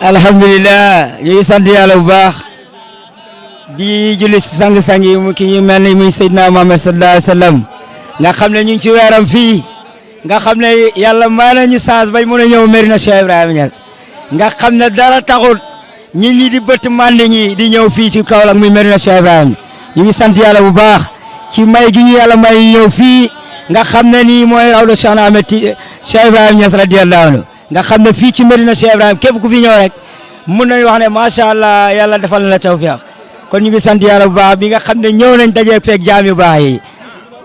alhamdulillah ñu ngi sant yàlla bu baax di julli si sang-sang yi mu ki ñu mel ni muy Seydina Muhammad sallallahu alayhi wa sallam nga xam ne ñu ngi ci weeram fii nga xam ne yàlla may nañu chance bay mën a ñëw Médina Cheikh Ibrahima Niass nga xam ne dara taxul nit ñi di bëtt mandi ñi di ñëw fii ci Kaolack muy Médina Cheikh Ibrahima ñu ngi sant yàlla bu baax ci may gi ñu yàlla may ñëw fii nga xam ne nii mooy rawdu Cheikh Ahmed Cheikh Ibrahima Niass radiyallahu anhu nga xam ne fii ci Médina Cheikh Ibrahima képp ku fi ñëw rek mun nañu wax ne macha allah yàlla defal na la tawfiq kon ñu ngi sant yàlla bu baax bi nga xam ne ñëw nañ daje fekk jaam yu baax yi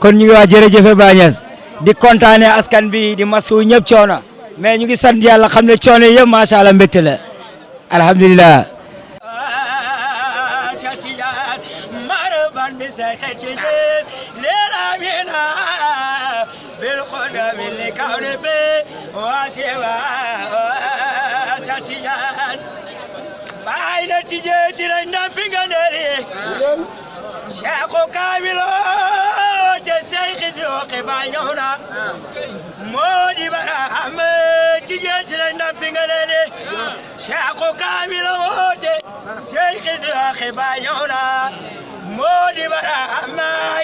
kon ñu ngi wax jërëjëf Baye Niass di kontaane askan bi di masu ñëpp coono mais ñu ngi sant yàlla xam ne coono yëpp macha allah mbégte la alhamdulilah. bayna tije tira nampinga ndere Cheikh Kamilo te Cheikh Zoke bayona modi baraham tije tira nampinga ndere Cheikh Kamilo te Cheikh Zoke bayona modi baraham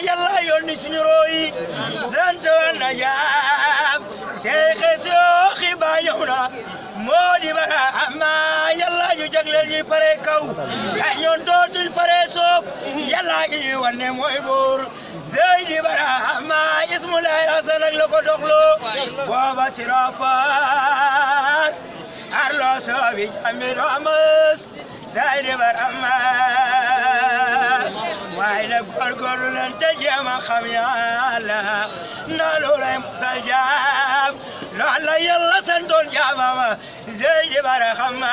yalla yonni suñu royi zanto najab Cheikh Zoke bayona modi baraham yalla ñu jagleel ñi pare kaw ya ñoon dootul pare soof yalla gi wane mooy buur Seydi Barahama ismulahi hasan ak la ko doxlo booba sirafar arlo soobi jami domas Seydi Barahama waaye la góorgóorlu leen te jéem a xam yàlla na loolay musal jaam loolu yàlla santoon jaamama Seydi Barahama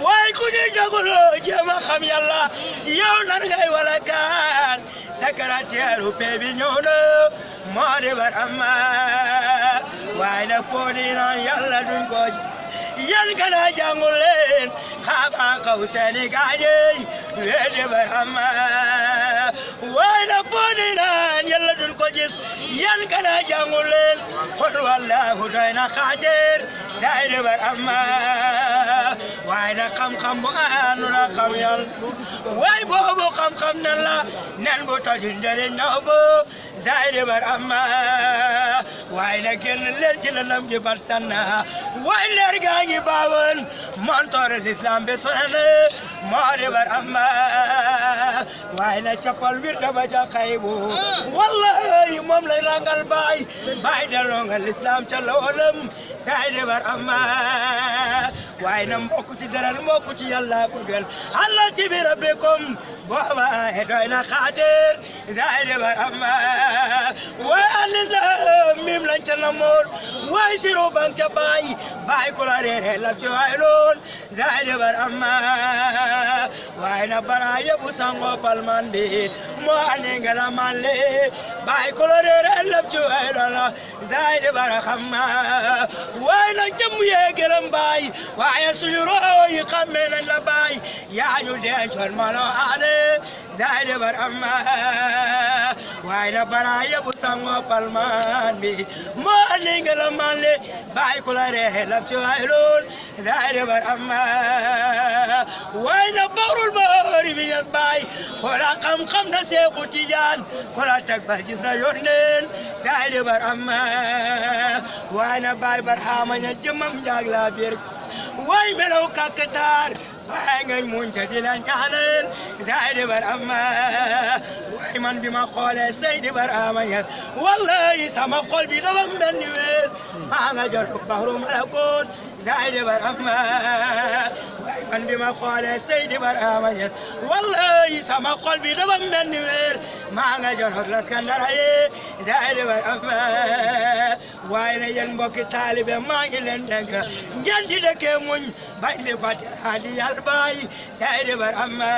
waaye ku ñu jaguloo jéem a xam yàlla yow nan ngay wala kaan secrétaire paix bi ñëw na moo di Barahama waaye nag foo di naan yàlla duñ ko yan kana jàngul leen xaaba kaw seeni gaañey weede Barahama waaye nag foo di naan yàlla duñ ko gis yan kana jàngul leen xul wallahu doy na xaatir Seydi Barahama waaye nag xam-xam bu àndu na xam yàlla waaye boobu xam-xam nan la nen bu tojul njëriñ na bu Seydi Barahama waaye nag génn leen ci lanam gi bat sanna waaye leer gaa ngi baawoon montoor l'islam bi sonane moo di Barahama waaye nag cappal wir daba ca xaybu wallahi moom lay rangal baay delloo nga l'islam ca loolam Seydi Barahama waaye na mbokk ci dara mbokk ci yàlla ko gën Allah ci bi rabbikum booba doy na xaatir Seydi Barahama waaye al-islam mim lañ ca namoon waaye siro bang ca baay ko la reere lab ci waay loon Seydi Barahama waaye na bara yóbbu sango palmandi moo ane ngala manle baay ko la reere lab ci waay loon Seydi Barahama waaye na jëmm yee gërëm baay waaye suñu rooyi xammee nañ la baay yaa ñu dencoon malo aale Seydi Barahama waaye na bara yóbbu sango palman bi moo ane ngala manle baay ko la reere lab ci waay loon Seydi Barahama waaye na barul bari bi Ñas baay ko la xam-xam na Seexu Tijaan ko la tag ba gis na yónneen Seydi Barahama waaye na baay Barahama ña jëmam njaag la biir waaye melaw kakkatar waaye ngañ muñ ca di la ñaanal Seydi Barahama waaye man bi ma xoolee Seydi Barahama Ñas wallahi sama xol bi dafa mel ni weer maa nga jor bahru malakut Seydi Barahama waaye man bi ma xoolee Seydi Barahama Ñas wallahi sama xol bi dafa mel ni weer maa nga jor laskandara ye Seydi Barahama waaye na yéen mbokki taalibe maa ngi leen dénk ngeen di dëkkee muñ bañ di fàtte hadi yàlla baay Seydi Barhama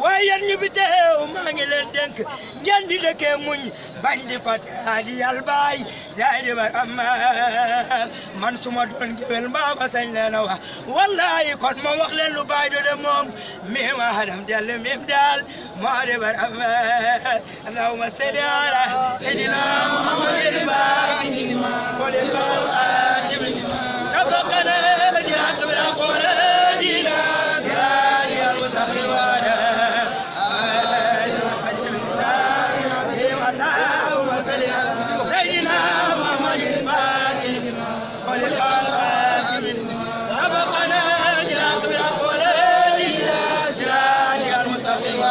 waaye yéen ñu fi teew maa ngi leen dénk ngeen di dëkkee muñ bañ di fàtte hadi yàlla baay Seydi Barhama man suma doon géwél mbaa ba sañ leen a wax wallahi kon ma wax leen lu baay do de moom mim adam delle mim daal moo di Barhama allahumma salli ala sayyidina muhammadin baaqi ولقاء الخاتم سبقنا جاءت بالأقوال دينا سراج المستقيم اللهم صل على سيدنا محمد الفاتح ولقاء الخاتم سبقنا جاءت بالأقوال دينا سراج المستقيم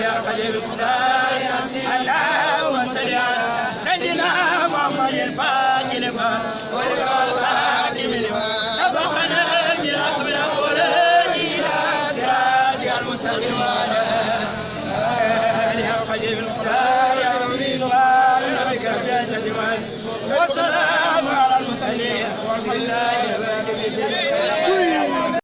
يا قدير القدار اللهم صل على سيدنا محمد الفاتح لما ولقى الخاتم لما سبقنا الجراح بالأقوال إلى سراج المستقيم يا قديم الخدار يا سبحان ربك رب العزة والسلام على المرسلين والحمد لله رب العالمين.